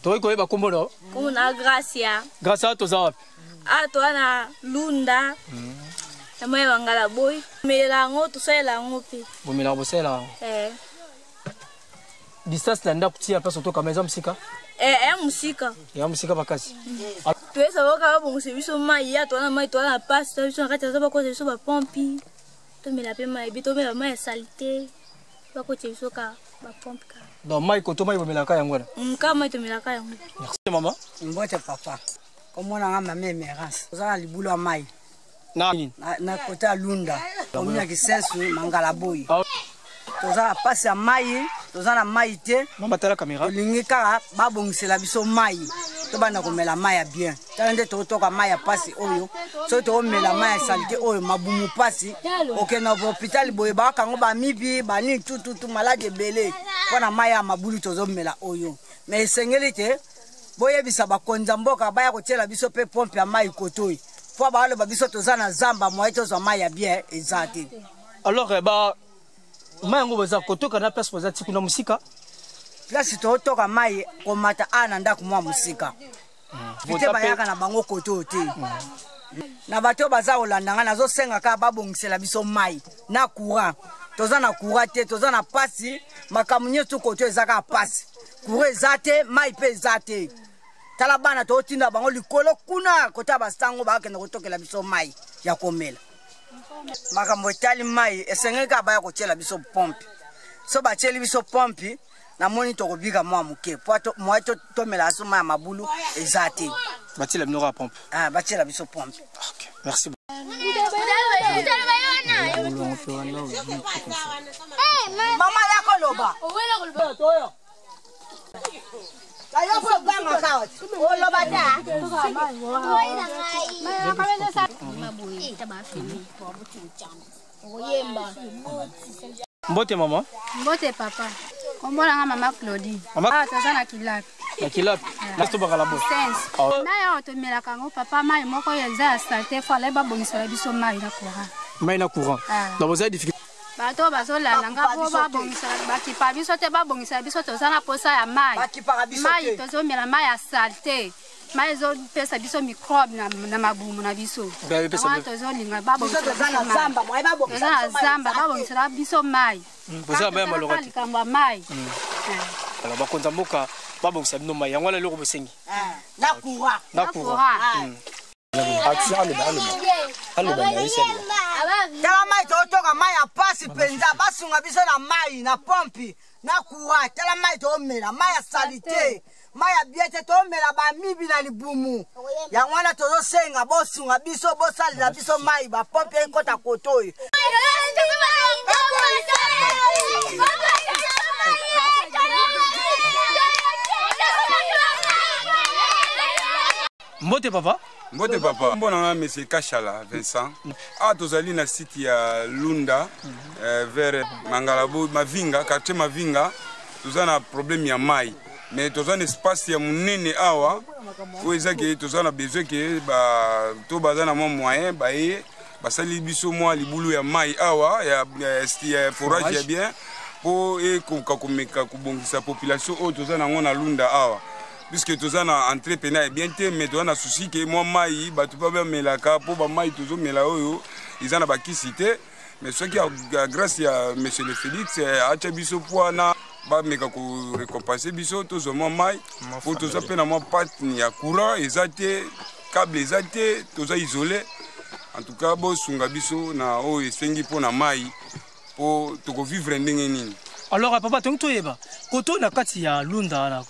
Tokoki koyeba kombo na yo? Kombo na Gracia. Gracia, toza wapi? Ah, toza na Lunda. Na mai ya Bangala boy. Tomelela yango, tosalela yango mpe. Bomelaka bosalela yango? Eh. Distance na ndako tia place otokama eza mosika? Eh, eya mosika. Eya mosika makasi. Toyesa boka babongisa biso mai ya toza na mai toza na pasi toza biso na kati aza bakosa biso bapompi tomela mpe mai bi tomela mai ya salite bakotisa biso ka bapompe kaka. Donc mai koto mai bomelaka yango wana? Ka mai tomelaka yango. Merci mama. Mbote papa. Komona nga mama Emerance. Oza na libulu ya mai. Na nini? Na kota ya Lunda. Commune ya Kisensu, Mangala Boyi. Toza na pasi ya mai, toza na mai te. Mama tala kamera. Tolingi kaka babongisela biso mai. Tobanda komela mai ya bien. Tala nde totoka mai ya pasi oyo. Soki tokomela mai ya salite oyo mabumu pasi. Okende na hôpital boye bakango ba mibi, ba nini tu tu tu malade ebele. Mpo na mai ya mabulu tozomela oyo. Mais esengeli te boyebisa bakonzi ya mboka baya kotiela biso mpe pompe ya mai kotoi. Mpo baloba biso toza na zamba moye tozwa mai ya bien eza te. Alors ba mai yango boza kotoka na place boza ti kuna mosika? Place totoka mai komata a na ndako mwa mosika. Pite bayaka na bango koto oyo te. Na bato oyo baza kolanda nga nazosenga kaka babongisela biso mai na courant. Toza na courant te, toza na pasi, makambo nyonso koto eza kaka pasi. Courant eza te, mai mpe eza te. Tala bana totinda bango likolo kuna kota basango bakende kotokela biso mai ya komela. Makambo etali mai esengeli kaka baya kotiela biso pompe. So batieli biso pompe namoni tokobika mwa moke po moye tomela so mai ya mabulu eza te. Batiela bino kaka pompe? Ah, batiela biso pompe. Okay, merci. Mama ya koloba. Ayo ko banga ka oloba ta. Mbote mama. Mbote papa. Kombo na nga mama Claudine. Mama? Ah, toza na Kilapi. Na Kilapi. Na to bakala bo. Sense. Ah. Na yo tomelaka yango papa mai moko oyo eza ya saleté, faut aller babongisela biso mai na courant. Mai na courant. Ah. Donc vous avez difficulté. Bato oyo bazolanda nga po babongisela, bakipa biso te, babongisela biso, toza na posa ya mai. Bakipaka biso Mai te. tozomela mai ya saleté. Mai ezopesa biso microbe na mabumu na biso. Ba, epesa Yango wana biso. tozolinga babongisela Biso toza na biso mai. zamba, moye babongisela Toza na biso mai zamba, eza te. babongisela biso mai. Boza na mai ya malonga te. Likambo ya mai. Alors bakonzi ya mboka babongisa bino mai, yango wana eloko bosengi. Na courant. Na Na courant. courant. Action aloba, aloba. Aloba na ye, si aloba. Tala mai totoka mai ya pasi mpenza, basunga biso na mai, na pompe, na courant. Tala mai toomela, mai ya salite, mai ya bien te, toomela ba mibi na libumu. Yango wana tozosenga bosunga biso, bosalela biso mai, ba pompe ekota koto oyo. Mbote papa. Mbote papa. Mbona nga monsieur Kashala Vincent. Ah tozali na site ya Lunda, vers Mangalabo, Mavinga, quartier Mavinga. Toza na problème ya mai. Mais toza na espace ya munene awa. Oyo eza ke toza na besoin ke ba to baza na mwa moyen ba ye basali biso mwa libulu ya mai awa ya forage ya bien po ekoka komeka kobongisa population oyo toza nango na Lunda awa. Puisque toza na entrée pena ya bien te, mais toza na souci ke mwa mai bato pa bamelaka po ba mai tozomela oyo eza na bakisi te. Mais soki ya grâce ya monsieur le Félix, atia biso po na bameka ko récompenser biso tozwa mwa mai po toza pe na mwa panne ya courant eza te, câble eza te, toza isolé. En tout cas bosunga biso na oyo esengi po na mai po tokovivre ndenge nini. Alors papa, tongi toyeba koto na kati ya Lunda na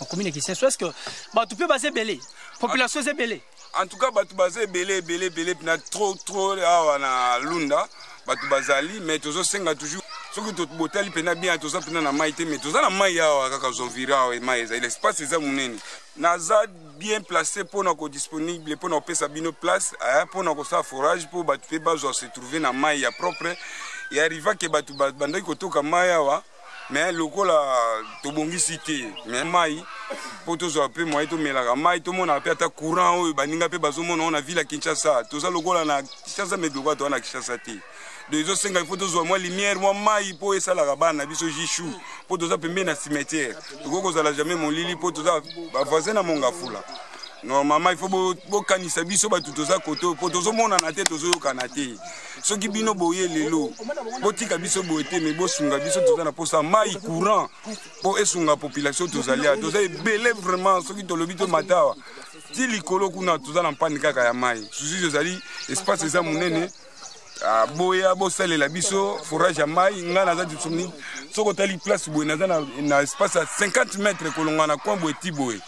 commune ya Kisenso, est-ce que bato pe baza ebele, population eza ebele? En tout cas bato baza ebele, ebele, ebele na trop, trop awa na Lunda bato bazali, mais tozosenga toujours soki tobotali pena bien, toza pena na mai te, mais toza na mai awa kaka Zonvira awa mai ezali, l'espace eza monene. Naza bien placé pour na ko disponible pour na kopesa bino place, pour na kosala forage pour bato pe bazwa se trouver na mai ya propre. Et arriva ke bato bandaki kotoka mai awa, mais lokola tobongisi te, mais mai po tozwa pe moyen tomelaka mai, tomonaka pe ata courant oyo baninga pe bazomona oyo na ville ya Kinshasa. Toza lokola na Kinshasa, mais lokola toza na Kinshasa te. Donc ezosenga il faut tozwa mwa lumière, mwa mai mpo esalaka bana na biso jishu, mpo toza pembeni na cimetière, tokoki kozala jamais molili mpo toza bavoisin na Mongafula. Normalement il faut bokanisa biso bato toza kote oyo mpo tozomonana te, tozoyokana te. Soki bino boye lelo, botika biso boye te, me bosunga biso. Toza na mposa mai, courant mpo esunga population. Tozali awa, toza ebele vraiment. Soki tolobi tomata awa ti likolo kuna, toza na mpani kaka ya mai. Susu ezali espace eza monene. Boya bosalela biso forage ya mai. Ngai naza disponible. Soki otali place boye, naza na espace ya 50 mètre kolongwa na coin boye ti boye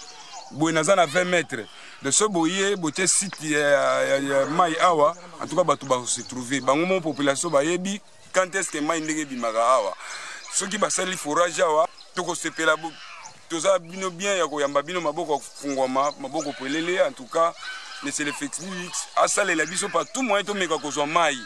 boye, naza na 20 mètre de so boye. Botie site ya mai awa, en tout cas bato bakose trouver bango mo. Population bayebi quand est ce que mai ndenge ebimaka awa. Soki basali forage awa, tokosepela. Toza bino bien ya koyamba bino, maboko ya kofungwama, maboko polele. En tout cas, monsieur le Félix asalela biso par tout moyen, tomeka kozwa mai.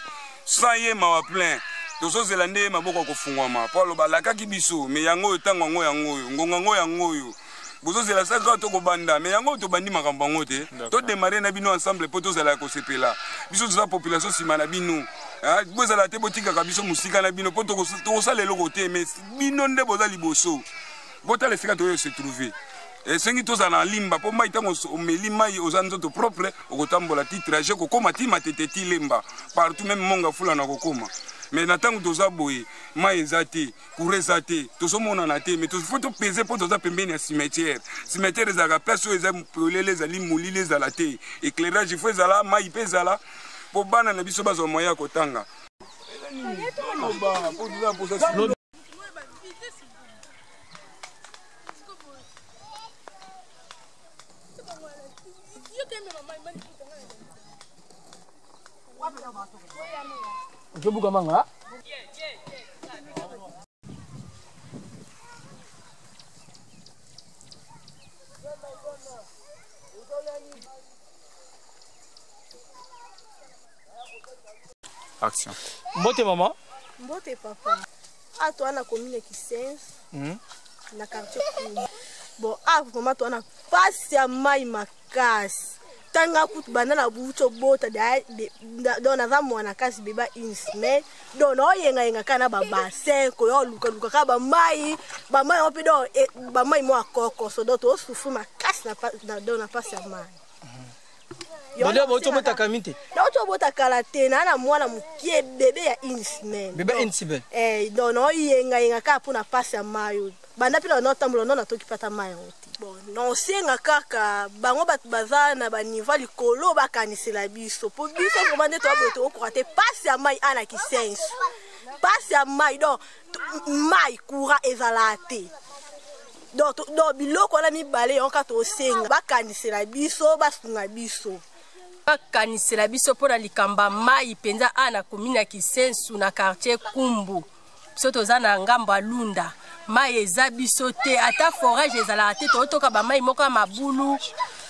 Sans ye, mawa plein. Tozozela nde maboko ya kofungwama mpo aloba alakaki biso. Me yango oyo, ntango yango, yango oyo, ngonga yango, yango oyo bozozela saka tokobanda. Me yango oyo tobandi makambo yango te, todémarrer na bino ensemble mpo tozala ya kosepela. Biso toza population nsima na bino. Bozala te, botikaka biso mosika na bino mpo tokosala eloko te. Mais bino nde boza liboso, botala esika toyo se trouver. Esengi tozala na limba mpo mai, ntango omeli mai, oza nzoto propre, okotambola ti trajet, kokóma ti Matete, ti Lemba, partout, même Monga Fula na kokóma. Mais na ntango toza boye, mai eza te, courant eza te, tozomonana te. Mais faut topese mpo toza pembeni ya cimetière. Cimetière ezalaka place oyo eza polele, ezali molili ezala te. Éclairage faut ezala, mai mpe ezala mpo bana na biso bazwa moyen ya kotanga. Ozobuka manga. Action. Mbote mama. Mbote papa. A toa na commune Kisenso, na quartier Kumbu. Bon, a vraiment toa na pasi ya mai makasi. Tanga kutu banda na butu obota, donc naza mwana kasi beba une semaine, donc naoyengayenga kaka na babassin, koya olukaluka kaka bamai, bamai yango mpe, donc bamai mwa kokoso. Donc tosouffrir makasi donc na pasi ya mai. Bode bauti obotaka mi te? Nauti obota kala te, naa na mwana mokie, bebe ya une semaine. Bebe une semaine. Eh, donc naoyengayenga kaka mpona pasi ya mai oyo. Banda mpe naotambola, ndo natoki pata mai yango te. Bon, naosenga kaka bango bato baza na baniveau likolo bakanisela biso, mpo biso vraiment nde toya boye, tokokoka te. Pasi ya mai ana Kisenso, pasi ya mai, donc mai, courant ezala te. Donc biloko wana mibale yango kaka tosenga bakanisela biso, basunga biso. Bakanisela biso mpo na likambo ya mai mpenza a na commune ya Kisensu, na quartier Kumbu. Biso toza na ngambo ya Lunda, mai eza biso te, ata forage ezalaka te. Toyotoka bamai moko ya mabulu,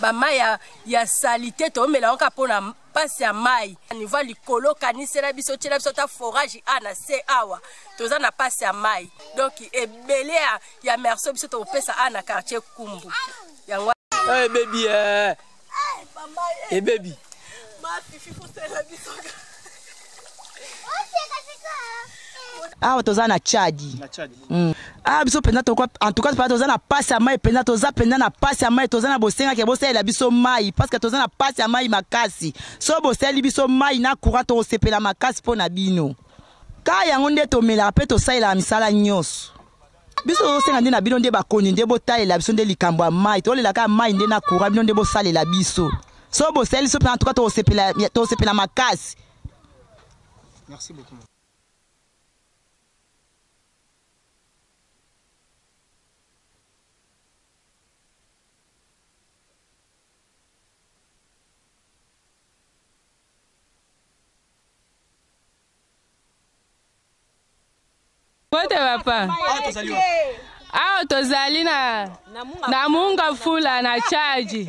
bamai ya saleté, toomela yango kaka mpo na mpasi ya mai. Niveau ya likolo, kanisela biso, tiela biso ata forage a na se awa. Toza na mpasi ya mai. Donc ebele ya merci biso tokopesa a na quartier Kumbu yango. Hey, baby, eh. Ebebi. Mafifi, fosela biso. Awa toza na Tchadi. Awa biso mpenza, en tout cas mpenza toza na pasi ya mai mpenza. Toza mpenza na pasi ya mai. Toza na bosengaki bosalela biso mai, parce que toza na pasi ya mai makasi. So bosaleli biso mai na courant, tokosepela makasi mpo na bino. Ka yango nde tomelaka mpe tosalelaka misala nyonso. Biso tozosenga nde na bino nde bakoni nde botalela biso nde likambo ya mai. Tolelaka mai nde na courant, bino nde bosalela biso. So bosaleli biso mpenza, en tout cas tokosepela makasi. Merci beaucoup. Mbote papa. Awa tozali na Munga Fula na Tchadi.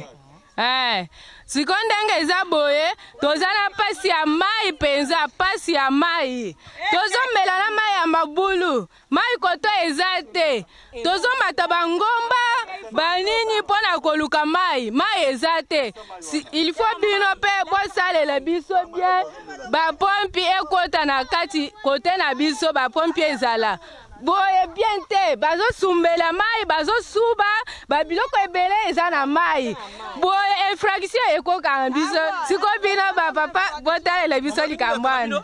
Eh, sikoyo ndenge eza boye, toza na pasi ya mai mpenza, pasi ya mai. Tozomela na mai ya mabulu, mai koto eza te, tozomata bangomba banini mpo na koluka mai, mai eza te. Si, il faut bino mpe bosalela biso bien, bapompi ekota na kati kote na biso, bapompi ezala boye bien te, bazosumbela mai, bazosuba babiloko ebele eza na mai boye, infraction ekokanga biso. Sikoyo bino bapapa botalela biso likambo wana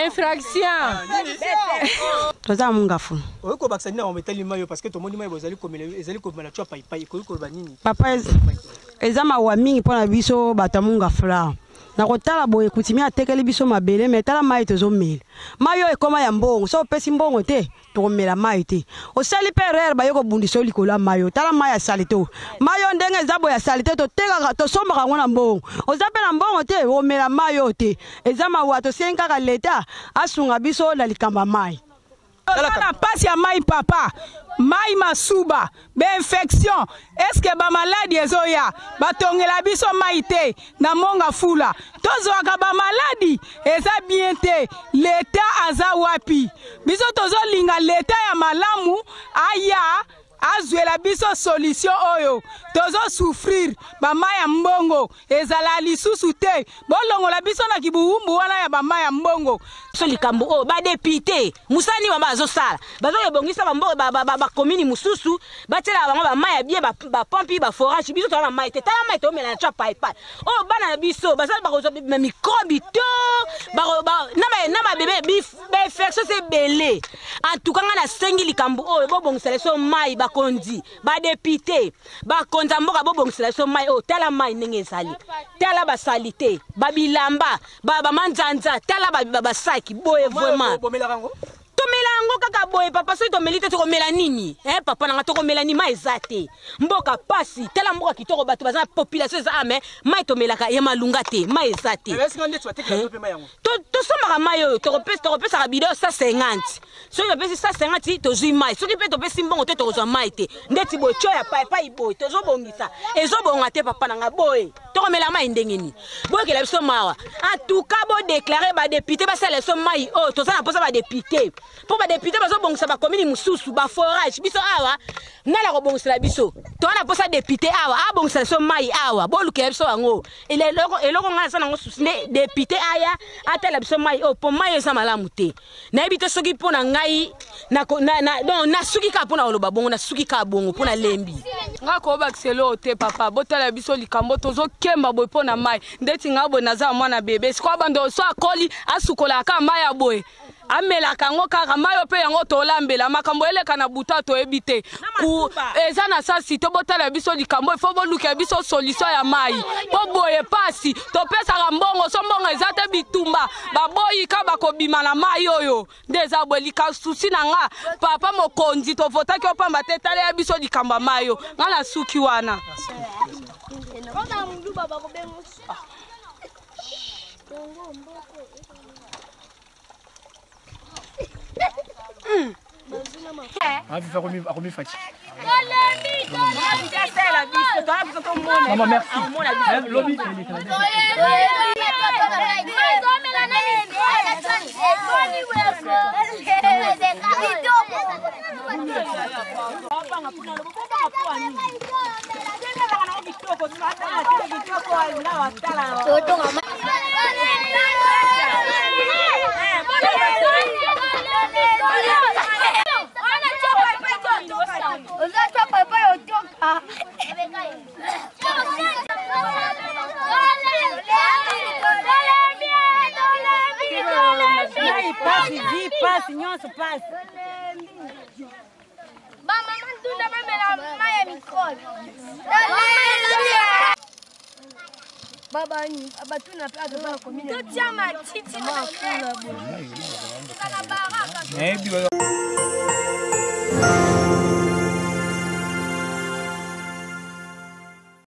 infraction. Toza Mungafu. Okoki kobakisa nini na makambo etali mai oyo? Parce que tomoni mai bozali komela ezali kobima na twa paipai. Ekoki koloba nini? Papa, eza mawa mingi mpo na biso bato ya Mongafula. Na kotala boye, coutumier atekeli biso mabele, me tala mai tozomela. Mai oyo ekóma ya mbongo. So opesi mbongo te, tokomela mai te. Osali mpe erreur, baye kobundisa yo likolo ya mai oyo. Tala mai ya saleté oyo, mai oyo ndenge eza boye ya saleté, totekaka, tosombaka yango na mbongo. Oza mpe na mbongo te, omela mai oyo te. Eza mawa. Tosengi kaka leta asunga biso na likambo ya mai. Toza na mpasi ya mai papa, mai masuba, bainfection, eske bamaladi ezoya. Batongela biso mai te na Monga Fula, tozwaka bamaladi, eza bien te. Leta aza wapi? Biso tozolinga leta ya malamu aya azwela biso solution oyo tozosouffrir. Bamai ya mbongo ezala lisusu te, bolongola biso na kibuwumbu wana ya bamai ya mbongo. So likambo oyo badéputé, mosala nini bango bazosala? Bazokebongisa bakomini mosusu, batielaka bango bamai ya bien, bapompi, baforage. Biso toza na mai te. Tala mai tomela na twa paipai oyo. Bana na biso baza bakozwa microbe to na babebe, bainfection se ebele. En tout cas, ngai nasengi likambo oyo, bobongisela biso mai. Bakonzi, badéputé, bakonzi ya mboka, bobongisela biso mai oyo. Tala mai ndenge ezali, tala basaleté, babilamba, bamanzanza, tala basaki boye. Vraiment, tomela yango kaka boye papa. Soki tomeli te, tokomela nini? Eh, papa nanga, tokomela nini? Mai eza te, mboka pasi. Tala mboka kitoko, bato baza na population eza, ame mai tomelaka ya malunga te, mai eza te. Tosombaka mai oyo, tokopesaka bidon 150. Soki topesi 150, tozwi mai. Soki mpe topesi mbongo te, tokozwa mai te. Ndeti boye, tio ya paipai boye, tozobongisa, ezobonga te papa nanga. Boye tokomela mai ndenge nini? Boyokela biso mawa. En tout cas, bodéclarer badéputé basala biso mai oyo. Toza na mposa badéputé, mpo badéputé bazobongisa bakomini mosusu, baforage. Biso awa nala kobongisela biso? Toza na mposa député awa abongisela biso mai awa. Bolukela biso yango. Eloko ngai naza nango susi nde député aya atala biso mai oyo, mpo mai eza malamu te. Nayebi te soki mpo na ngai donc nasuki kaka mpo na koloba bongo, nasuki kaka bongo mpo nalembi. Nga kobakisa eloko te papa. Botala biso likambo tozokemba boye mpo na mai. Ndeti nga boye, naza mwana bebe, sikoyo bando so akoli, asukolaka kaka mai ya boye, amelaka yango kaka mai oyo mpe yango tolambela. Makambo eleka na buta, toyebi te eza na sasi te. Botala biso likambo, ifo bolukela biso solution ya mai, mpo boye pasi. Topesaka mbongo, so mbongo eza te, bitumba, baboyi ka bakobima na mai oyo. Nde eza boye likasusi na nga. Papa mokonzi, tovotaki opamba te, tala ya biso likambo ya mai oyo. Nga na suki wana. Akomi fati. Maman, merci. Lobi. Pasi nyonso, pasi. Bamama ndunda bamela mai ya microbe. Batuna mpe totia matiti. Nayebi.